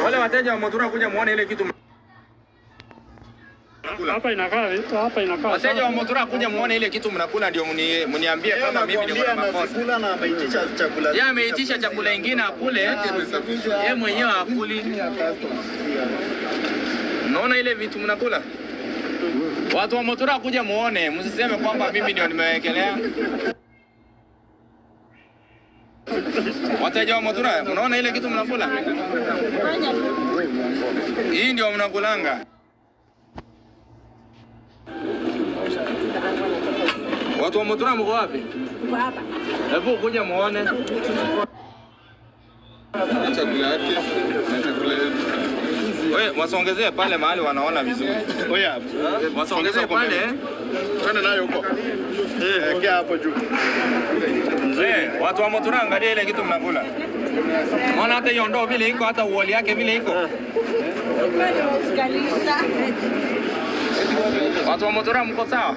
Wale wateja wa Mutura kuja muone ile kitu. Hapa inakaa, hapa inakaa. Wateja wa Mutura kuja muone ile kitu mnakula ndio mniambie kama mimi niko na makosa. Na ameitisha chakula. Yeye ameitisha chakula ingine akule. Yeye mwenyewe akuli. Unaona ile vitu mnakula? Watu wa Mutura kuja muone, msiseme kwamba mimi ndio nimewekelea. Wateja wa Mutura, unaona ile kitu mnakula? Hii ndio mnakulanga. Watu wa Mutura mko wapi? Hapa. Hebu kuja muone. Chakula yake na chakula yetu. Wewe wasongezee pale mahali wanaona vizuri. Oya, wasongezee pale. Twende nayo huko. Wekea hapo juu. Mzee, watu wa Mutura angalia ile kitu mnakula. Maana hata hiyo ndoo vile iko, hata uoli yake vile iko. Watu wa Mutura mko sawa?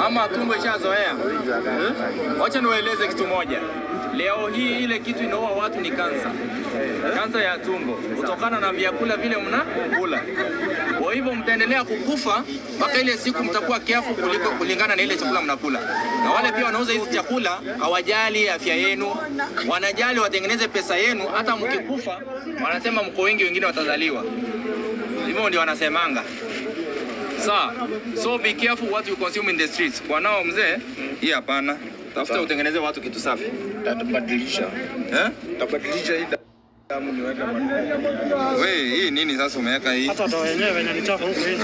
Ama tumbo ishazoea? Wacha niwaeleze kitu moja. Leo hii ile kitu inaua watu ni kansa. Kansa ya tumbo kutokana na vyakula vile mnakula. Kwa hivyo mtaendelea kukufa mpaka ile siku mtakuwa careful kuliko kulingana na ile chakula mnakula. Na wale pia wanauza hizi chakula hawajali afya yenu, wanajali watengeneze pesa yenu. Hata mkikufa wanasema mko wengi, wengine watazaliwa. Hivyo ndio wanasemanga. Sawa. So be careful what you consume in the streets. Kwa nao mzee, hii hapana. Tafuta utengeneze watu kitu safi. Tutabadilisha. Eh? Tutabadilisha hii damu niweke mafuta. Wewe hii nini sasa umeweka hii? Hata ndo yenyewe venye ni chafu huku hivi.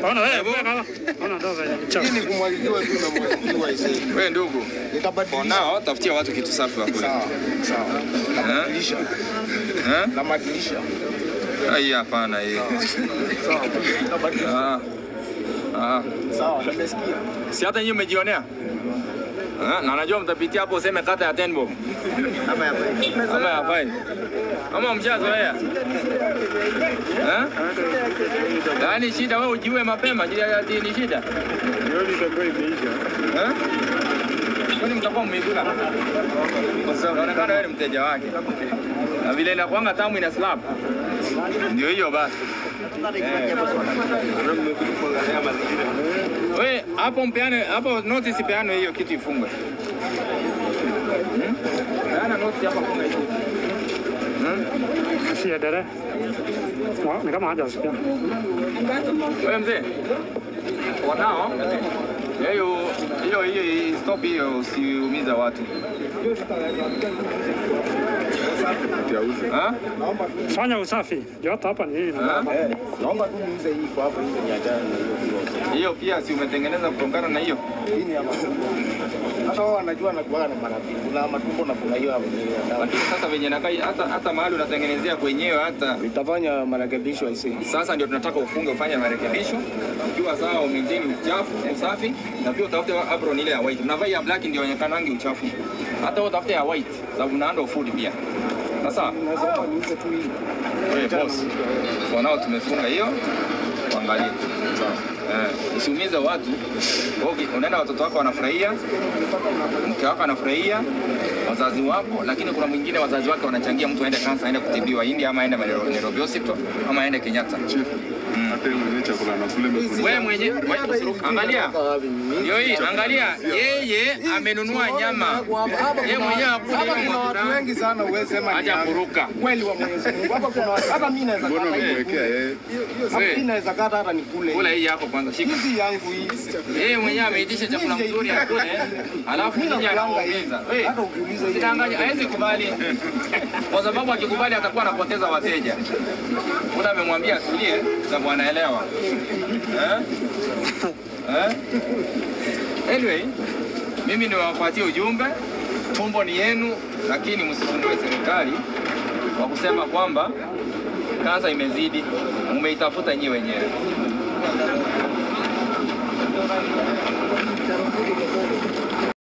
Ona wewe, ona ndo venye ni chafu. Hii ni kumwagiwa tu na mwagiwa hizi. Wewe ndugu. Nitabadilisha. For now tafutia watu kitu safi wakule. Sawa. Sawa. Nabadilisha. Eh? Nabadilisha. Hii hapana hii. Sawa. Nitabadilisha. Ah. Sawa, nimesikia. Si hata nyinyi mmejionea? Na najua mtapitia hapo useme kata ya 10 bob. Ama ya 5. Ama ya 5. Ama mshazoea. Eh? Yaani shida wewe ujiue mapema, ni shida. Jioni itakuwa imeisha. Eh? Kwani mtakuwa mmeikula? Unaonekana wewe ni mteja wake. Na vile inakuanga tamu ina slap. Ndio hiyo basi. Wewe hapo mpeane, hapo notice peane hiyo kitu ifungwe. Peana notice hapa funga hiyo. Si dere. Ni kama hajasikia. Wewe mzee. Wanao hiyo hiyo hiyo stop hiyo, usiumiza watu. Fanya usafi. Joto hapa ni hii. Naomba tu niuze hii kwa hapo, hii ni achana na hiyo. Hiyo pia si umetengeneza kutokana na hiyo. Hii ni ya matumbo. Hata wao wanajua na kuwa na marafiki. Kuna matumbo na kuna hiyo hapo. Lakini sasa venye nakai hata mahali unatengenezea kwenyewe hata nitafanya marekebisho aisee. Sasa ndio tunataka ufunge ufanye marekebisho. Ukiwa sawa umaintain uchafu, usafi na pia utafute apron ile ya white. Mnavaa ya black ndio inaonekana uchafu. Hata wewe utafute ya white sababu unaanda food pia. Sasa unaweza niuze tu hii. Wewe boss. Kwa nao tumefunga hiyo. Angalia. Usiumize watu. Okay, unaenda watoto wako wanafurahia, mke wako anafurahia, wazazi wako, lakini kuna mwingine wazazi wake wanachangia mtu aende kansa, aende kutibiwa India ama aende Nairobi Hospital ama aende Kenyatta. Chief, hata mwenyewe chakula anakula imekuja. Wewe mwenyewe angalia. Ndio hii, angalia yeye amenunua nyama. Yeye mwenyewe akula. Kuna watu wengi sana uweze sema acha kuruka. Kweli wa Mwenyezi Mungu. Hapa kuna watu hata mimi naweza kata. Mbona umemwekea yeye? Mimi naweza kata hata nikule. Kula hii yako kwanza shika. Hizi yangu hii. Yeye mwenyewe ameitisha chakula mzuri akule. Alafu yeye anaongeza. Hata ukiuliza yeye. Sidanganya, hawezi kubali. Kwa sababu akikubali atakuwa anapoteza wateja. Kuna amemwambia atulie sababu anaelewa. Eh? Anyway, mimi niwapatie ujumbe, tumbo ni yenu, lakini msisumbue serikali kwa kusema kwamba kansa imezidi, mmeitafuta nyinyi wenyewe.